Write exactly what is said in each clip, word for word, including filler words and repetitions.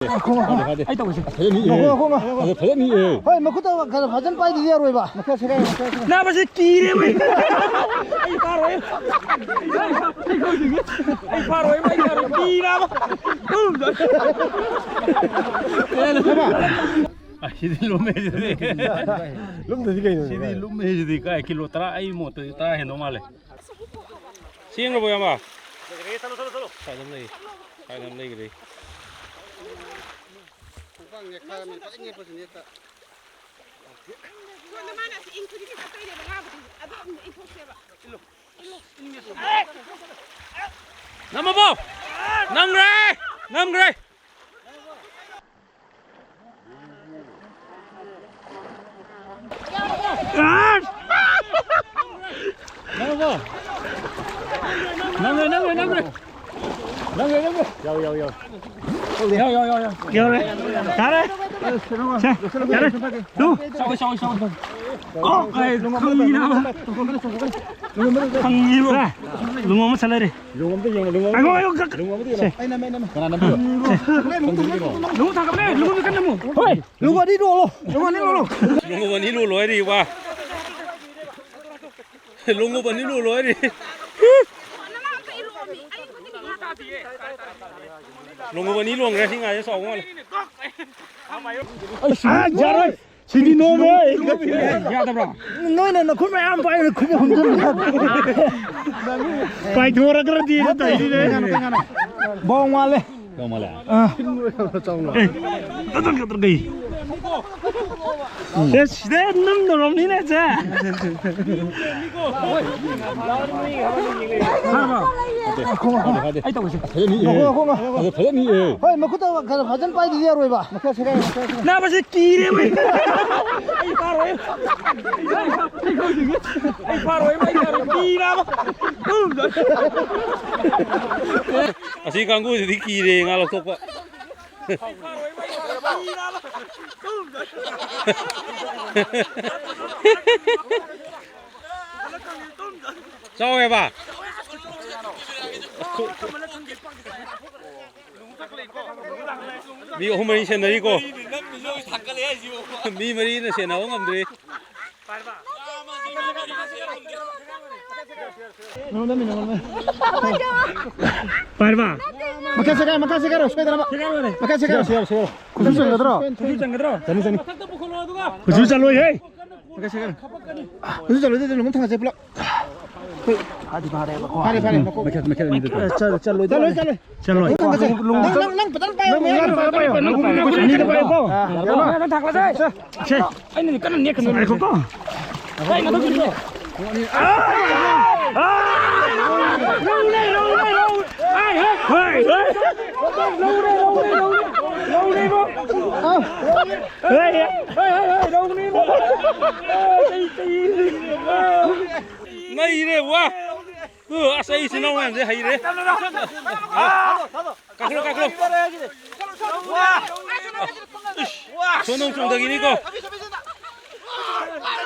ꯉꯥꯏꯈꯣ, ꯉꯥꯏꯈꯣ꯫ ꯑꯩ ꯇꯧꯒꯦꯁꯦ꯫ ꯐꯖꯅ ꯅꯤꯛꯑꯦ꯫ ꯉꯥꯏꯈꯣ, ꯉꯥꯏꯈꯣ, ꯉꯥꯏꯈꯣ꯫ ꯐꯖꯅ ꯅꯤꯛꯑꯦ꯫ ꯍꯣꯏ, ꯃꯈꯨꯠꯇ ꯈꯔ ꯐꯖꯅ ꯄꯥꯏꯗꯗꯤ ꯌꯥꯔꯣꯏꯕ꯫ ꯅꯥꯕꯁꯦ ꯀꯤꯔꯦ, ꯃꯩ꯫ ꯑꯩ ꯐꯥꯔꯣꯏ꯫ ꯑꯩ ꯐꯥꯔꯣꯏ, ꯑꯩ ꯐꯥꯔꯣꯏ꯫ ꯀꯤꯔꯕ? ꯑꯁ, ꯁꯤꯗꯤ ꯂꯨꯝꯃꯦ, ꯁꯤꯗꯤ꯫ ꯂꯨꯝꯗꯗꯤ ꯀꯩꯅꯣꯅꯦ, ꯁꯤꯗꯤ ꯚꯥꯏ? ꯂꯨꯝꯃꯦ, ꯁꯤꯗꯤ꯫ ꯀꯥꯏ, ꯀꯤꯂꯣ ꯇꯔꯥ, ꯑꯩ ꯃꯣꯠꯇꯗꯤ ꯇꯔꯥ ꯍꯦꯟꯗꯧ ꯃꯥꯜꯂꯦ꯫ ꯁꯦꯡꯂꯕꯣ, ꯏꯌꯥꯝꯕ? ꯂꯩꯈ꯭ꯔꯦ, ꯆꯠꯂꯣ, ꯆꯠꯂꯣ, ꯆꯠꯂꯣ꯫ ꯀꯥꯏꯗ ꯑꯃ ꯂꯩ? ꯀꯥꯏꯗ ꯑꯃ ꯂꯩꯈ꯭ꯔꯦ? ꯈꯣꯡꯄꯥꯛ ꯅꯦꯠꯈꯥꯏꯔꯝꯃꯦ, ꯐꯖꯅ ꯅꯦꯠꯄꯁꯤ ꯅꯦꯠꯇ꯫ ꯁꯣꯝꯗ ꯃꯥꯅ ꯑꯁꯤ ꯏꯟ ꯈꯨꯗꯤꯡꯒꯤ ꯆꯠꯇꯣꯏꯅꯦꯕ, ꯉꯥꯕꯨꯗꯤ꯫ ꯑꯗꯨ ꯑꯃꯨꯛ ꯏꯟꯊꯣꯛꯁꯦꯕ꯫ ꯏꯜꯂꯣ꯫ ꯅꯝꯃꯕꯣ? ꯅꯝꯈ꯭ꯔꯦ! ꯅꯝꯈ꯭ꯔꯦ! ꯅꯪꯉꯦ, ꯅꯪꯉꯦ, ꯅꯪꯉꯦ꯫ ꯅꯪꯉꯦ, ꯅꯪꯉꯦ꯫ ꯌꯥꯎ, ꯌꯥꯎ, ꯌꯥꯎ꯫ ꯌꯥꯎ, ꯌꯥꯎ, ꯌꯥꯎ, ꯌꯥꯎ꯫ ꯌꯥꯔꯦ꯫ ꯁꯦ, ꯌꯥꯔꯦ꯫ ꯇꯨ꯫ ꯆꯥꯎꯋꯦ, ꯆꯥꯎꯋꯦ, ꯆꯥꯎꯋꯦ꯫ ꯑꯣ, ꯑꯩ ꯈꯪꯉꯤꯅ꯫ ꯈꯪꯉꯤꯕ꯫ ꯂꯨꯉꯣ ꯑꯃ ꯆꯠꯂꯔꯦ꯫ ꯂꯨꯉꯣ ꯑꯝꯇ ꯌꯦꯡꯉꯣ, ꯂꯨꯉꯣ꯫ ꯉꯥꯏꯈꯣ, ꯉꯥꯏꯈꯣ, ꯉꯥꯏꯈꯣ꯫ ꯂꯨꯉꯣ ꯑꯃꯇ ꯌꯦꯡꯉꯣ꯫ ꯁꯦ꯫ ꯑꯩ ꯅꯝꯃꯦ, ꯑꯩ ꯅꯝꯃꯦ꯫ ꯀꯅꯥ ꯅꯝꯕꯤꯅꯣ? ꯂꯨꯉꯣ ꯊꯥꯡꯒꯠꯂꯦ, ꯂꯨꯉꯣ ꯀꯟꯅ ꯅꯝꯃꯨ꯫ ꯍꯣꯏ꯫ ꯂꯨꯉꯣ ꯑꯅꯤ ꯂꯣꯜꯂꯣ, ꯂꯨꯉꯣ ꯑꯅꯤ ꯂꯣꯜꯂꯣ꯫ ꯂꯨꯉꯣ ꯑꯅꯤ ꯂꯣꯜꯂꯣ ꯍꯥꯏꯔꯤ, ꯋꯥ꯫ ꯂꯣꯡꯎꯞ ꯑꯅꯤ ꯂꯣꯜꯂꯣ ꯍꯥꯏꯔꯤ꯫ ꯂꯣꯡꯎꯞ ꯑꯅꯤ ꯂꯣꯟꯈ꯭ꯔꯦ, ꯁꯤ ꯉꯥꯁꯦ ꯆꯥꯎꯕ ꯃꯥꯜꯂꯦ꯫ ꯑꯁ, ꯌꯥꯔꯣꯏ꯫ ꯁꯤꯗꯤ ꯅꯣꯝꯃꯦ꯫ ꯌꯥꯗꯕ꯭ꯔꯣ? ꯅꯣꯏꯅ ꯅꯈꯨꯠ ꯃꯌꯥꯝ ꯄꯥꯏꯔꯒ ꯈꯨꯠ ꯍꯨꯝꯖꯤꯟꯕ ꯌꯥꯗꯦ꯫ ꯄꯥꯏꯊꯣꯔꯛꯈ꯭ꯔꯗꯤ ꯇꯧꯔꯤꯁꯤꯅꯦ꯫ ꯕꯣꯡ ꯃꯥꯜꯂꯦ꯫ ꯆꯥꯎꯃꯜꯂꯦ꯫ ꯑꯥ꯫ ꯑꯦ, ꯀꯗꯔ, ꯀꯗꯔ ꯀꯩ? ꯁꯦ, ꯁꯤꯗ ꯑꯗꯨꯝ ꯇꯧꯔꯝꯅꯤꯅꯦ, ꯁꯦ꯫ ꯐꯥꯔꯕꯣ? ꯐꯥꯗꯦ, ꯐꯥꯗꯦ꯫ ꯑꯩ ꯇꯧꯒꯦꯁꯦ꯫ ꯐꯖꯅ ꯅꯤꯛꯑꯦ꯫ ꯉꯥꯏꯈꯣ, ꯉꯥꯏꯈꯣ, ꯉꯥꯏꯈꯣ꯫ ꯐꯖ-, ꯐꯖꯅ ꯅꯤꯛꯑꯦ꯫ ꯍꯣꯏ, ꯃꯈꯨꯠꯇ ꯈꯔ ꯐꯖꯅ ꯄꯥꯏꯗꯗꯤ ꯌꯥꯔꯣꯏꯕ꯫ ꯅꯥꯕꯁꯦ ꯀꯤꯔꯦ, ꯃꯩ꯫ ꯑꯩ ꯐꯥꯔꯣꯏ꯫ ꯑꯩ ꯐꯥꯔꯣꯏ, ꯃꯩ ꯐꯥꯔꯣꯏ꯫ ꯀꯤꯔꯕ? ꯑꯁꯤ ꯀꯥꯡꯕꯨꯁꯤꯗꯤ ꯀꯤꯔꯦ, ꯉꯥ ꯂꯧꯊꯣꯛꯄ꯫ ꯆꯥꯎꯋꯦꯕ꯫ ꯃꯤ ꯑꯍꯨꯝ ꯃꯔꯤ ꯁꯦꯟꯅꯔꯤꯀꯣ꯫ ꯃꯤ ꯃꯔꯤꯅ ꯁꯦꯟꯅꯕ ꯉꯝꯗ꯭ꯔꯤ꯫ ꯄꯥꯏꯔꯕ? ꯃꯈꯥ ꯁꯦꯒꯥꯏ, ꯃꯈꯥ ꯁꯦꯒꯥꯏꯔꯣ, ꯁꯣꯏꯗꯅꯕ꯫ ꯃꯈꯥ ꯁꯦꯒꯥꯏꯔꯣ꯫ ꯁꯦꯒꯥꯏꯔꯣ, ꯁꯦꯒꯥꯏꯔꯣ꯫ ꯈꯨꯠꯁꯨ ꯆꯟꯒꯗ꯭ꯔꯣ? ꯈꯨꯠꯁꯨ ꯆꯟꯒꯗ꯭ꯔꯣ? ꯆꯟꯅꯤ, ꯆꯟꯅꯤ꯫ ꯈꯨꯠꯁꯨ ꯆꯜꯂꯣꯏꯍꯦ꯫ ꯃꯈꯥ ꯁꯦꯒꯥꯏꯔꯣ꯫ ꯈꯨꯠꯁꯨ ꯆꯜꯂꯣꯏꯗꯤ ꯑꯗꯨꯝ ꯊꯥꯡꯒꯠꯁꯦ ꯄꯨꯂꯞ꯫ ꯐꯥꯗꯤ ꯐꯥꯔꯦꯕꯀꯣ꯫ ꯐꯥꯔꯦ, ꯐꯥꯔꯦ, ꯃꯀꯣꯛ꯫ ꯃꯈꯦꯠ, ꯃꯈꯦꯠ ꯑꯅꯤꯗꯣ ꯆꯠꯂꯣꯏ, ꯆꯠꯂꯣꯏ꯫ ꯆꯠꯂꯣꯏ꯫ ꯅꯪ ꯊꯥꯡꯒꯠꯁꯦ꯫ ꯅꯪ, ꯅꯪ, ꯅꯪ ꯐꯖꯅ ꯄꯥꯏꯌꯣ, ꯃꯌꯥꯏ ꯅꯪ ꯄꯥꯏꯌꯣ, ꯄꯥꯏꯌꯣ꯫ ꯅꯪ ꯈꯨꯠ ꯑꯅꯤꯗꯣ ꯄꯥꯏꯌꯣꯀꯣ꯫ ꯑꯥ, ꯌꯥꯔꯕ? ꯅꯪ ꯊꯥꯡꯒꯠꯂꯁꯦ꯫ ꯁꯦ꯫ ꯑꯩꯅꯗꯤ ꯀꯟꯅ ꯅꯦꯠꯀꯅꯨ꯫ ꯉꯥꯏꯈꯣꯀꯣ꯫ ꯀꯥꯏ ꯅꯥꯊꯣꯛꯈꯤꯕꯅꯣ? ꯂꯧꯔꯦ, ꯂꯧꯔꯦ, ꯂꯧꯔꯦ꯫ ꯍꯥꯏ, ꯍꯥꯏ꯫ ꯂꯧꯔꯦ, ꯂꯧꯔꯦ, ꯂꯧꯔꯦ꯫ ꯂꯧꯔꯦ, ꯂꯧꯔꯦ꯫ ꯍꯥꯏ, ꯍꯥꯏ꯫ ꯍꯥꯏ, ꯍꯥꯏ, ꯍꯥꯏ, ꯍꯥꯏ, ꯂꯧꯔꯦ, ꯂꯧꯔꯦ꯫ ꯅꯩꯔꯦ, ꯋꯥ꯫ ꯑ, ꯑꯁ, ꯑꯩ ꯏꯆꯤꯟ ꯏꯅꯥꯎ ꯃꯌꯥꯝꯁꯦ ꯍꯩꯔꯦ꯫ ꯀꯥꯈꯠꯂꯣ, ꯀꯥꯈꯠꯂꯣ꯫ ꯏꯁ, ꯁꯣꯝꯗ ꯑꯃꯨꯛ ꯆꯣꯡꯊꯈꯤꯅꯤꯀꯣ꯫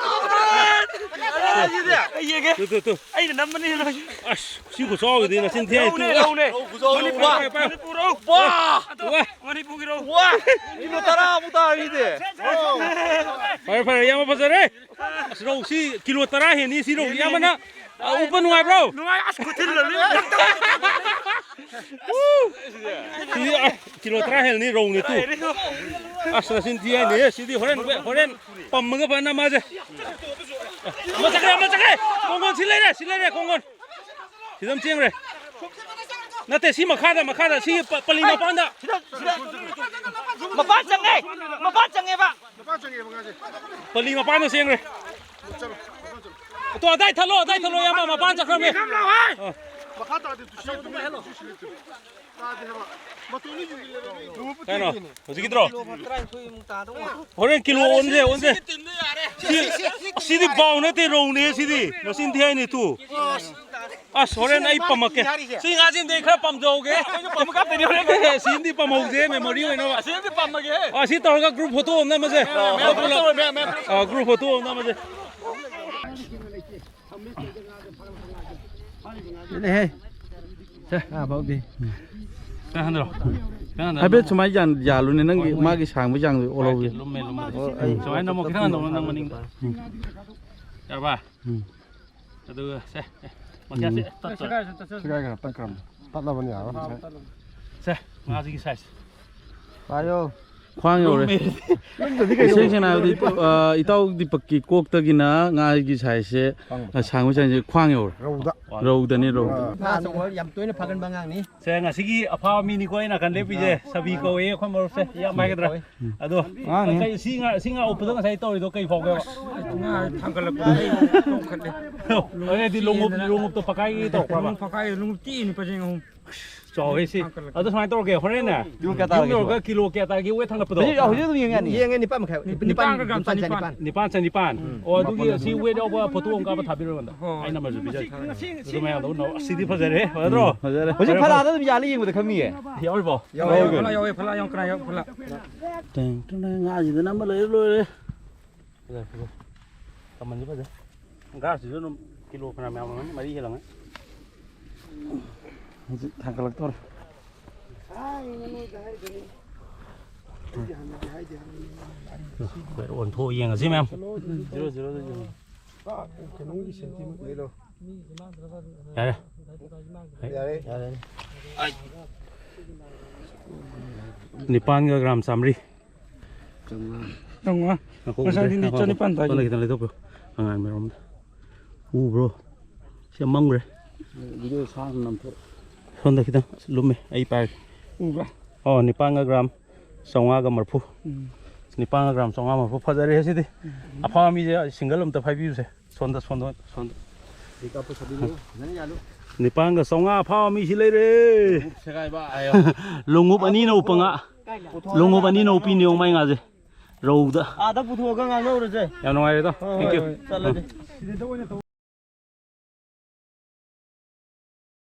ꯑꯩ ꯌꯦꯡꯒꯦ꯫ Two, two, two. ꯑꯩꯅ ꯅꯝꯕꯅꯤ꯫ ꯑꯁ, ꯁꯤ ꯈꯨꯆꯥꯎꯁꯤꯗꯤ ꯅꯆꯤꯟ ꯊꯤ ꯍꯥꯏ꯫ ꯔꯧꯅꯦ, ꯇꯨ꯫ ꯔꯧꯅꯦ꯫ ꯄꯥꯏ, ꯄꯥꯏ, ꯄꯥꯏ꯫ ꯃꯅꯤꯄꯨꯔ ꯔꯧ꯫ ꯋꯥ! ꯃꯅꯤꯄꯨꯔꯒꯤ ꯔꯧ꯫ ꯋꯥ! ꯀꯤꯂꯣ ꯇꯔꯥꯃꯨꯛ ꯇꯥꯔꯤꯅꯦ꯫ ꯐꯔꯦ, ꯐꯔꯦ, ꯏꯌꯥꯝꯕ ꯐꯖꯔꯦ꯫ ꯑꯁ, ꯔꯧꯁꯤ ꯀꯤꯂꯣ ꯇꯔꯥ ꯍꯦꯟꯅꯤ ꯁꯤ ꯔꯧ꯫ ꯏꯌꯥꯝꯕꯅ, ꯑ, ꯎꯞꯄ ꯅꯨꯡꯉꯥꯏꯕ꯭ꯔꯣ? ꯅꯨꯡꯉꯥꯏ, ꯑꯁ, ꯈꯨꯊꯤꯜꯂꯅꯤ꯫ ꯁꯤꯗꯤ, ꯑ, ꯀꯤꯂꯣ ꯇꯔꯥ ꯍꯦꯜꯂꯅꯤ ꯔꯧꯅꯤ ꯇꯨ꯫ ꯑꯁ, ꯅꯆꯤꯟ ꯊꯤ ꯍꯥꯏꯅꯦ꯫ ꯁꯤꯗꯤ ꯍꯣꯔꯦꯟ, ꯍꯣꯔꯦꯟ ꯄꯝꯃꯒ ꯐꯖꯅ ꯃꯥꯁꯦ꯫ ꯑꯃ ꯆꯠꯈ꯭ꯔꯦ, ꯑꯃ ꯆꯠꯈ꯭ꯔꯦ꯫ ꯀꯣꯡꯒꯣꯟ ꯁꯤ ꯂꯩꯔꯦ, ꯁꯤ ꯂꯩꯔꯦ, ꯀꯣꯡꯒꯣꯟ꯫ ꯁꯤꯗ ꯑꯃ ꯆꯦꯟꯈ꯭ꯔꯦ꯫ ꯅꯠꯇꯦ, ꯁꯤ ꯃꯈꯥꯗ, ꯃꯈꯥꯗ, ꯁꯤ ꯄ-, ꯄꯜꯂꯤ ꯃꯄꯥꯟꯗ꯫ ꯁꯤꯗ, ꯁꯤꯗ꯫ ꯃꯄꯥꯟ ꯆꯪꯉꯦ, ꯃꯄꯥꯟ ꯆꯪꯉꯦꯕ꯫ ꯄꯜꯂꯤ ꯃꯄꯥꯟꯗ ꯆꯦꯟꯈ꯭ꯔꯦ꯫ ꯇꯣ, ꯑꯗꯥꯏ ꯊꯠꯂꯣ, ꯑꯗꯥꯏ ꯊꯠꯂꯣ, ꯏꯌꯥꯝꯕ, ꯃꯄꯥꯟ ꯆꯠꯈ꯭ꯔꯕꯅꯦ꯫ ꯑ꯫ ꯃꯈꯥ ꯇꯥꯗꯦ, ꯇꯨ ꯁꯤ ꯂꯩꯇꯦ, ꯇꯨ ꯁꯤ ꯂꯩꯇꯦ꯫ ꯇꯥꯗꯦ ꯍꯥꯏꯕ꯫ ꯃꯇꯣꯟꯗ ꯌꯨꯡꯉꯤ ꯂꯩꯔꯝꯃꯤ꯫ ꯀꯩꯅꯣ? ꯍꯧꯖꯤꯛꯀꯤꯗ꯭ꯔꯣ? ꯀꯤꯂꯣ ꯇꯔꯥꯅꯤꯊꯣꯏꯃꯨꯛ ꯇꯥꯗꯧ ꯃꯥꯜꯂꯦ꯫ ꯍꯣꯔꯦꯟ ꯀꯤꯂꯣ ꯑꯣꯟꯁꯦ, ꯑꯣꯟꯁꯦ꯫ ꯁꯤ, ꯁꯤꯗꯤ ꯄꯥꯎ ꯅꯠꯇꯦ, ꯔꯧꯅꯦ ꯁꯤꯗꯤ꯫ ꯅꯆꯤꯟ ꯊꯤ ꯍꯥꯏꯅꯤ ꯇꯨ꯫ ꯑꯁ, ꯍꯣꯔꯦꯟ ꯑꯩ ꯄꯝꯃꯛꯀꯦ꯫ ꯁꯤ ꯉꯥꯁꯤꯃꯗꯤ ꯑꯩ ꯈꯔ ꯄꯝꯖꯍꯧꯒꯦ꯫ ꯑꯩꯁꯨ ꯄꯝꯕ ꯀꯥꯞꯇꯣꯏꯅꯦ ꯍꯣꯔꯦꯟ꯫ ꯁꯤꯃꯗꯤ ꯄꯝꯍꯧꯁꯦ, memory ꯑꯣꯏꯅꯕ꯫ ꯑꯁꯤꯃꯗꯤ ꯄꯝꯃꯒꯦ꯫ ꯑ, ꯁꯤ ꯇꯧꯔꯒ group photo ꯑꯃ ꯅꯝꯃꯁꯦ꯫ ꯑ, group photo ꯑꯃ ꯅꯝꯃꯁꯦ꯫ ꯂꯩꯍꯦ꯫ ꯁꯦ, ꯑꯥ ꯐꯥꯎꯗꯤ꯫ ꯁꯦ, ꯍꯟꯗ꯭ꯔꯣ꯫ ꯍꯥꯏꯐꯦꯠ ꯁꯨꯃꯥꯏꯅ ꯌꯥꯜꯂꯨꯅꯦ, ꯅꯪꯒꯤ ꯃꯥꯒꯤ ꯁꯥꯡꯕ ꯆꯥꯡꯗꯣ ꯑꯣꯜꯍꯧꯒꯦ꯫ ꯂꯨꯝꯃꯦ, ꯂꯨꯝꯃꯦ꯫ ꯁꯨꯃꯥꯏꯅ ꯅꯝꯃꯣ, ꯈꯤꯇꯪ ꯍꯟꯗꯣꯛꯑꯣ, ꯅꯪ ꯃꯅꯤꯡꯗ꯫ ꯌꯥꯔꯕ? ꯎꯝ꯫ ꯑꯗꯨꯒ ꯁꯦ, ꯁꯦ, ꯃꯈꯤꯌꯥꯁꯦ ꯇꯠꯇꯣꯔꯦ꯫ ꯁꯦꯒꯥꯏ ꯈꯔ ꯇꯠꯈ꯭ꯔꯕꯅꯦ꯫ ꯇꯠꯂꯕꯅꯤ ꯌꯥꯔꯣꯏ꯫ ꯁꯦ, ꯉꯥꯁꯤꯒꯤ size꯫ ꯄꯥꯏꯌꯣ꯫ ꯈ꯭ꯋꯥꯡ ꯌꯧꯔꯦ꯫ ꯂꯨꯝꯃꯦ꯫ ꯏꯁꯦꯡ ꯁꯦꯡꯅ ꯍꯥꯏꯔꯕꯗꯤ, ꯑ, ꯏꯇꯥꯎ ꯗꯤꯄꯛꯀꯤ ꯀꯣꯛꯇꯒꯤꯅ ꯉꯥꯒꯤ sizeꯁꯦ, ꯑ, ꯁꯥꯡꯕ sizeꯁꯦ ꯈ꯭ꯋꯥꯡ ꯌꯧꯔꯦ꯫ ꯔꯧꯗ꯫ ꯔꯧꯗꯅꯤ, ꯔꯧꯗ꯫ ꯉꯥ ꯑꯆꯧꯕ ꯌꯥꯝ ꯇꯣꯏꯅ ꯐꯥꯒꯟꯕ ꯑꯉꯥꯡꯅꯤ꯫ ꯁꯦ, ꯉꯁꯤꯒꯤ ꯑꯐꯥꯕ ꯃꯤꯅꯤꯀꯣ ꯑꯩ ꯅꯥꯀꯟ ꯂꯦꯞꯄꯤꯁꯦ꯫ ꯁꯕꯤ ꯀꯧꯋꯦ ꯑꯩꯈꯣꯏ ꯃꯔꯨꯞꯁꯦ, ꯏꯌꯥꯝꯕ ꯍꯥꯏꯒꯗ꯭ꯔꯥ? ꯑꯗꯣ, ꯉꯥꯅꯤ꯫ ꯀꯩ, ꯁꯤ ꯉꯥ, ꯁꯤ ꯉꯥ ꯎꯞꯄꯗꯣ ꯉꯁꯥꯏ ꯇꯧꯔꯤꯗꯣ ꯀꯩ ꯐꯥꯎꯒꯦꯕ? ꯉꯥ ꯊꯥꯡꯒꯠꯂꯛꯄꯗ ꯑꯩ ꯇꯣꯛꯈꯠꯂꯦ꯫ ꯑꯗꯨꯗꯤ ꯂꯣꯡꯎꯞ, ꯂꯣꯡꯎꯞꯇꯣ ꯐꯀꯥꯏꯒꯤ ꯇꯧꯔꯛꯄ꯭ꯔꯕ? ꯂꯣꯡꯎꯞ ꯐꯀꯥꯏ, ꯂꯣꯡꯎꯞ ꯇꯦꯛꯏꯅꯦ, ꯄꯔꯁꯦꯟ ꯑꯍꯨꯝ꯫ ꯆꯥꯎꯋꯦ ꯁꯤ꯫ ꯊꯥꯡꯒꯠꯂꯛꯄ꯫ ꯑꯗꯣ ꯁꯨꯃꯥꯏꯅ ꯇꯧꯔꯒꯦ, ꯍꯣꯔꯦꯟꯅꯦ꯫ ꯀꯤꯂꯣ ꯀꯌꯥ ꯌꯨꯝ ꯇꯥꯔꯒꯦ ꯌꯧꯔꯒ ꯁꯤꯕꯣ? ꯀꯤꯂꯣ ꯀꯌꯥ ꯇꯥꯔꯒꯦ weight ꯊꯥꯡꯒꯠꯄꯗꯣ? ꯍꯧꯖꯤꯛ, ꯍꯧꯖꯤꯛ ꯑꯗꯨꯝ ꯌꯦꯡꯉꯦ ꯌꯥꯅꯤ꯫ ꯌꯦꯡꯉꯦ, ꯅꯤꯄꯥꯟ ꯃꯈꯥꯏ꯫ ꯅꯤꯄꯥꯟꯒ ꯒ꯭ꯔꯥꯝ ꯆꯅꯤꯄꯥꯟ꯫ ꯅꯤꯄꯥꯟ ꯆꯅꯤꯄꯥꯟ꯫ ꯎꯝ꯫ ꯑꯣ, ꯑꯗꯨꯒꯤ ꯃꯥꯄꯟ ꯁꯤ ꯑꯗꯨꯝ꯫ Weight ꯌꯥꯎꯕ photo ꯑꯃ ꯀꯥꯞꯄ ꯊꯥꯕꯤꯔꯣ ꯑꯩꯉꯣꯟꯗ꯫ ꯍꯣꯏ꯫ ꯑꯩ numberꯁꯨ ꯄꯤꯖꯒꯦ꯫ ꯉꯁꯤ, ꯉꯁꯤ, ꯉꯁꯤ ꯑꯗꯨ ꯃꯌꯥꯝꯗꯣ ꯎꯅꯕ꯫ ꯑꯁ, ꯁꯤꯗꯤ ꯐꯖꯔꯦ꯫ ꯐꯖꯗ꯭ꯔꯣ? ꯎꯝ, ꯐꯖꯔꯦ꯫ ꯍꯧꯖꯤꯛ ꯐꯔꯦ, ꯐꯔꯦ꯫ ꯐꯂꯥꯗ ꯑꯗꯨꯝ ꯌꯥꯜꯂ ꯌꯦꯡꯕꯗ ꯈꯪꯅꯤꯌꯦ꯫ ꯌꯥꯎꯔꯤꯕꯣ? ꯌꯥꯎꯋꯦ, ꯌꯥꯎꯋꯦ, ꯐꯂꯥ ꯌꯥꯎꯋꯦ, ꯐꯂꯥ ꯌꯥꯎ-, ꯀꯅꯥ ꯌꯥꯎ-, ꯐꯂꯥ? ꯇꯦꯡ, ꯇꯦꯡ, ꯇꯦꯡ, ꯉꯥꯁꯤꯗꯅ ꯑꯃ ꯂꯩꯔ ꯂꯣꯏꯔꯦ꯫ ꯐꯖꯔꯦ, ꯐꯖꯔꯦ꯫ ꯀꯃꯟꯁꯨ ꯐꯖꯩ꯫ ꯒ꯭ꯔꯥꯁꯁꯤꯁꯨ ꯑꯗꯨꯝ ꯀꯤꯂꯣ ꯐꯅꯌꯥꯝ ꯌꯥꯝꯃꯝꯒꯅꯤ, ꯃꯔꯤ ꯍꯦꯜꯂꯝꯒꯅꯤ꯫ ꯍꯧꯖꯤꯛ ꯊꯥꯡꯒꯠꯂꯛꯇꯧꯔꯦ꯫ ꯑꯩꯈꯣꯏ ꯑꯣꯟꯊꯣꯛꯑ ꯌꯦꯡꯉꯁꯤ ꯃꯌꯥꯝ꯫ Zero, zero, zero꯫ ꯀꯩꯅꯣꯒꯤ sentiment ꯂꯩꯔꯣ꯫ ꯌꯥꯔꯦ꯫ ꯌꯥꯔꯦ꯫ ꯌꯥꯔꯦ꯫ ꯅꯤꯄꯥꯟꯒ ꯒ꯭ꯔꯥꯝ ꯆꯥꯝꯃꯔꯤ꯫ ꯆꯥꯝꯃꯉꯥ꯫ ꯉꯥꯏꯈꯣ, ꯉꯁꯥꯏꯗꯤ ꯎꯗ꯭ꯔꯦ꯫ ꯉꯥꯏꯈꯣ, ꯆꯅꯤꯄꯥꯟ ꯇꯥꯏ꯫ ꯁꯣꯝꯗ ꯈꯤꯇꯪ ꯂꯩꯊꯣꯛꯄꯤꯌꯨ꯫ ꯑꯉꯥꯟꯕꯔꯣꯝꯗ꯫ ꯎꯕ꯭ꯔꯣ? ꯁꯤ ꯌꯥꯝ ꯃꯝꯈ꯭ꯔꯦ꯫ Video ꯁꯥꯡꯅ ꯅꯝꯊꯣꯛ꯫ ꯁꯣꯝꯗ ꯈꯤꯇꯪ ꯂꯨꯝꯃꯦ꯫ ꯑꯩ ꯄꯥꯏꯔꯒꯦ꯫ ꯎꯕ꯭ꯔꯥ? ꯑꯣ, ꯅꯤꯄꯥꯟꯒ ꯒ꯭ꯔꯥꯝ ꯆꯥꯝꯃꯉꯥꯒ ꯃꯔꯤꯐꯨ꯫ ꯎꯝ꯫ ꯅꯤꯄꯥꯟꯒ ꯒ꯭ꯔꯥꯝ ꯆꯥꯝꯃꯉꯥ ꯃꯔꯤꯐꯨ꯫ ꯐꯖꯔꯦ ꯁꯤꯗꯤ꯫ ꯎꯝ꯫ ꯑꯐꯥꯕ ꯃꯤꯁꯦ single ꯑꯝꯇ ꯐꯥꯏꯕꯤꯌꯨꯁꯦ꯫ ꯁꯣꯝꯗ, ꯁꯣꯝꯗ, ꯁꯣꯝꯗ꯫ ꯐꯖꯅ ꯌꯥꯜꯂꯨ꯫ ꯅꯤꯄꯥꯟꯒ ꯆꯥꯝꯃꯉꯥ ꯑꯐꯥꯕ ꯃꯤꯁꯤ ꯂꯩꯔꯦ꯫ ꯁꯦꯒꯥꯏꯕ ꯍꯥꯏꯌꯣ꯫ ꯂꯣꯡꯎꯞ ꯑꯅꯤꯅ ꯎꯞꯄ ꯉꯥ꯫ ꯂꯣꯡꯎꯞ ꯑꯅꯤꯅ ꯎꯞꯄꯤꯅꯦ ꯃꯥꯏ ꯉꯥꯁꯦ꯫ ꯔꯧꯗ꯫ ꯑꯥꯗ ꯄꯨꯊꯣꯛꯑꯒ ꯉꯥꯡꯅꯧꯔꯁꯦ꯫ ꯌꯥꯝ ꯅꯨꯡꯉꯥꯏꯔꯦ, ꯏꯇꯥꯎ꯫ ꯍꯣꯏ, Thank you꯫ ꯍꯣꯏ, ꯍꯣꯏ꯫ ꯆꯠꯂꯁꯦ꯫ ꯎꯝ꯫